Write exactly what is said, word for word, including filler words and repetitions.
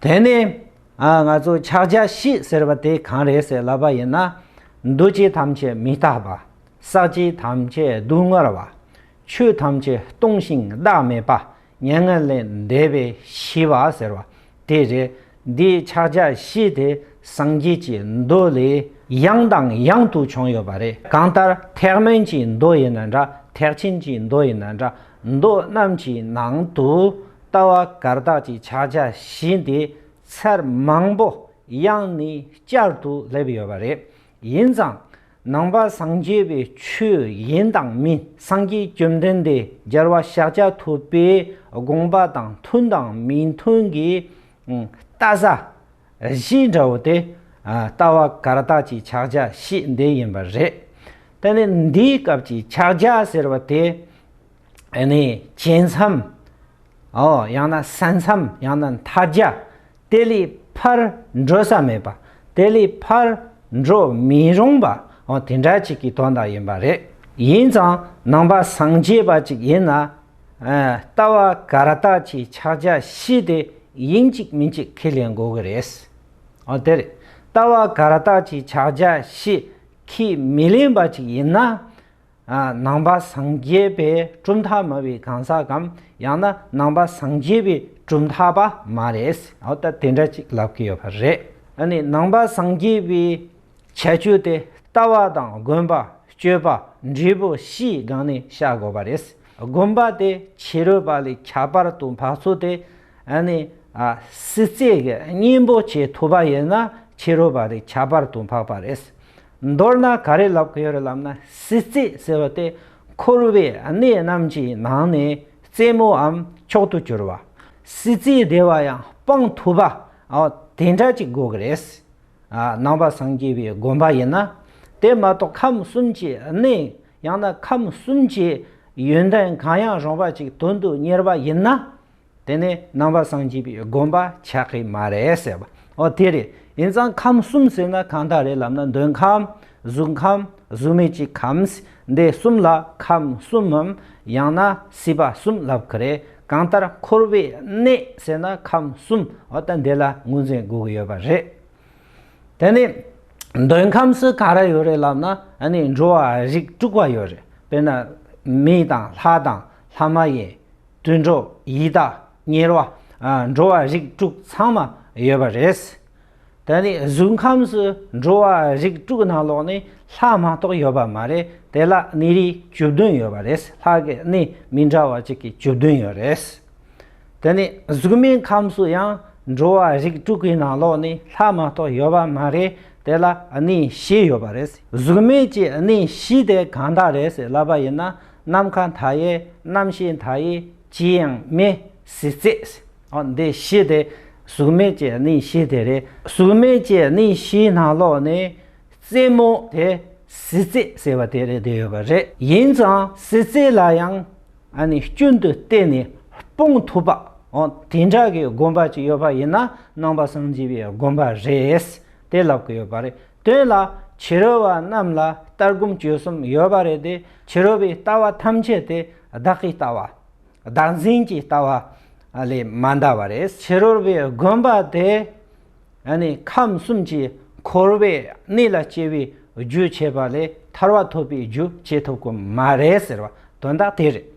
དེ་ནས་ཨ་ང་ཚོ་ཕྱག་རྒྱ་བཞི་ཟེར་བ་དེ་གང་རེད་ཟེར་ལབ་པ་ཡིན་ན། འདུ་བྱེད་ཐམས་ཅད་མི་རྟག་པ། བསགས་བྱེད་ཐམས་ཅད་སྡུག་བསྔལ་བ། ཆོས་ཐམས་ཅད་སྟོང་ཞིང་བདག་མེད་པ། མྱ་ངན་ལས་འདས་པའི་ཞི་བ་ཟེར་བ་དེ་རེད། འདིའི་ཕྱག་རྒྱ་བཞི་དེ་སངས་རྒྱས་ཀྱི་མདོ་ལས་ཡང་དང་ཡང་དུ་བྱུང་ཡོད་པ་རེད། གང་ལྟར་ཐེག་དམན་གྱི་མདོ་ཡིན་ན་འདྲ། ཐེག་ཆེན་གྱི་མདོ་ཡིན་ན་འདྲ། མདོ་རྣམས་ཀྱི་ནང་དུ་ལྟ་བ་བཀའ་རྟགས་ཀྱི་ཕྱག་རྒྱ་བཞི་འདི་ཚར་མང་པོ་ཡང་ནས་བསྐྱར་དུ་སླེབས་ཡོད་པ་རེད། ཡིན་ཙང་ནང་པ་སངས་རྒྱས་པའི་ཆོས་ཡིན་དང་མིན། སངས་རྒྱས་བཅོམ་ལྡན་འདས་རྒྱལ་བ་ཤཱཀྱ་ཐུབ་པའི་དགོངས་པ་དང་མཐུན་དང་མི་མཐུན་གྱི་ཨ་ལྟ་ས་བཞི་འདྲ་བོ་དེ། ཨ་ལྟ་བ་བཀའ་རྟགས་ཀྱི་ཕྱག་རྒྱ་བཞི་འདི་ཡིན་པ་རེད། དེ་ནས་འདིའི་སྐབས་ཀྱི་ཕྱག་རྒྱ་ཟེར་བ་དེ་ཨ་ནི་བྱེད་མཚམས། ཨོ་ཡང་ན་ས་མཚམས། ཡང་ན་མཐའ་རྒྱ། དེ་ལས་ཕར་འགྲོ་ས་མེད་པ། དེ་ལས་ཕར་འགྲོ་མི་རུང་བ། ཨོ་དེ་འདྲ་ཅིག་གི་དོན་དག་ཡིན་པ་རེད། ཡིན་ཙང་ནང་པ་སངས་རྒྱས་པ་ཅིག་ཡིན་ན། ཨ་ལྟ་བ་བཀའ་རྟགས་ཀྱི་ཕྱག་རྒྱ་བཞི་དེ་ཡིན་གཅིག་མིན་གཅིག་ཁས་ལེན་དགོས་ཀྱི་རེད། ཨོ་དེ་རེད། ལྟ་བ་བཀའ་རྟགས་ཀྱི་ཕྱག་རྒྱ་བཞི་ཁས་མི་ལེན་པ་ཅིག་ཡིན་ན། ཨ་ནང་པ་སངས་རྒྱས་པའི་གྲུབ་མཐའ་མ་བའི་གང་ཟག་གམ། ཡང་ན་ནང་པ་སངས་རྒྱས་པའི་གྲུབ་མཐའ་པ་མ་རེད། འོ་ད་དེ་འདྲ་ཅིག་ལབ་ཀྱི་ཡོད་པ་རེད། ཨ་ནི་ནང་པ་སངས་རྒྱས་པའི་ཁྱད་ཆོས་དེ་ལྟ་བ་དང་སྒོམ་པ་སྤྱོད་པ་འབྲས་བུ་བཞིའི་སྒང་ནས་བཤད་དགོས་པ་རེད། སྒོམ་པ་དེ་ཕྱི་རོལ་པ་ལས་ཁྱད་པར་དུ་འཕགས་ཚུལ་དེ། ཨ་ནི་ཨ་སྲིད་རྩེ་གི་གཉེན་པོ་བྱེད་ཐུབ་པ་ཡིན་ན་ཕྱི་རོལ་པ་ལས་ཁྱད་པར་དུ་འཕགས་པ་རེད། མདོར་ན་ག་རེ་ལབ་ཀྱི་ཡོད་རེད་ལབ་ན། སྲིད་རྩེ་ཟེར་བ་དེ་འཁོར་བའི་གནས་རྣམས་ཀྱི་ནང་ནས་རྩེ་མོའམ་མཆོག་ཏུ་གྱུར་པ། སྲིད་རྩེའི་བདེ་བ་ཡང་སྤང་ཐུབ་པ། ཨ་དེ་འདྲ་ཅིག་དགོས་ཀྱི་རེད། ཨ་ནང་པ་སངས་རྒྱས་པའི་དགོངས་པ་ཡིན་ན། དེ་མ་གཏོགས་ཁམས་གསུམ་གྱི་གནས། ཡང་ན་ཁམས་གསུམ་གྱི་ཡོན་ཏན་གང་ཡང་རུང་བ་ཅིག་དོན་དུ་གཉེར་བ་ཡིན་ན། དེ་ནི་ནང་པ་སངས་རྒྱས་པའི་དགོངས་པ་ཆགས་ཀྱི་མ་རེད་ཟེར་བ། ཨོ་དེ་རེད། ཡིན་ཙང་ཁམས་གསུམ་ཟེར་ན་གང་དག་རེད་ལབ་ན། འདོད་ཁམས། གཟུགས་ཁམས། གཟུགས་མེད་ཀྱི་ཁམས། འདི་གསུམ་ལ་ཁམས་གསུམ་མམ། ཡང་ན་སྲིད་པ་གསུམ་ལབ་ཀྱི་རེད། གང་ལྟར་འཁོར་བའི་གནས་ཟེར་ན་ཁམས་གསུམ། འོ་ད་འདི་ལ་ངོས་འཛིན་དགོས་ཀྱི་ཡོད་པ་རེད། དེ་ནི་འདོད་ཁམས་སུ་ག་རེ་ཡོད་རེད་ལབ་ན། ཨ་ནི་འགྲོ་བ་རིགས་དྲུག་པ་ཡོད་རེད། དཔེར་ན་མི་དང་ལྷ་དང་ལྷ་མ་ཡིན། དུད་འགྲོ། ཡི་དྭགས། དམྱལ་བ། ཨ་འགྲོ་བ་རིགས་དྲུག་ཚང་མ་ཡོད་པ་རེད། དེ་ནི་གཟུགས་ཁམས་སུ་འགྲོ་བ་རིགས་དྲུག་ནང་ལོགས་ནས་ལྷ་མ་གཏོགས་ཡོད་པ་མ་རེད། དེ་ལ་གནས་རིས་བཅུ་བདུན་ཡོད་པ་རེད། ལྷ་གི་གནས་མི་འདྲ་བ་གཅིག་གི་བཅུ་བདུན་ཡོད་རེད། དེ་ནི་གཟུགས་མེད་ཁམས་སུ་ཡང་འགྲོ་བ་རིགས་དྲུག་གི་ནང་ལོགས་ནས་ལྷ་མ་གཏོགས་ཡོད་པ་མ་རེད། དེ་ལ་གནས་བཞི་ཡོད་པ་རེད། གཟུགས་མེད་ཀྱི་གནས་བཞི་དེ་གང་དག་རེད་ཟེར་ལབ་པ་ཡིན་ན། ནམ་མཁའ་མཐའ་ཡས། རྣམ་ཤེས་མཐའ་ཡས། ཅི་ཡང་མེད། སྲིད་རྩེ། ཨོ་འདི་བཞི་དེ་གཟུགས་མེད་ཀྱི་གནས་བཞི་དེ་རེད། གཟུགས་མེད་ཀྱི་གནས་བཞིའི་ནང་ལོགས་ནས་རྩེ་མོ་དེ་སྲིད་རྩེ་ཟེར་བ་དེ་རེད། དེ་ཡོད་པ་རེད། ཡིན་ཙང་སྲིད་རྩེ་ལ་ཡང་ཨ་ནི་སྐྱོན་དུ་བལྟས་ནས་སྤོང་ཐུབ་པ། ཨོ་དེ་འདྲ་གི་དགོངས་པ་ཅིག་ཡོད་པ་ཡིན་ན་ནང་པ་སངས་རྒྱས་པའི་དགོངས་པ་རེད། དེ་ལབ་ཀྱི་ཡོད་པ་རེད། དོན་ལ་ཕྱི་རོལ་པ་རྣམས་ལ་ལྟ་སྒོམ་སྤྱོད་གསུམ་ཡོད་པ་རེད་དེ། ཕྱི་རོལ་པའི་ལྟ་བ་ཐམས་ཅད་དེ་བདག་གི་ལྟ་བ། བདག་འཛིན་གྱི་ལྟ་བ་ལས་མ་འདའ་བ་རེད། ཕྱི་རོལ་པའི་དགོན་པ་དེ་ཨ་ནི་ཁམས་གསུམ་གྱི་འཁོར་བའི་གནས་ལ་སྐྱེ་བའི་རྒྱུ་བྱེད་པ་ལས་ཐར་པ་ཐོབ་པའི་རྒྱུ་བྱེད་ཐུབ་ཀྱི་མ་རེད་ཟེར་བ་དོན་དག་དེ་རེད།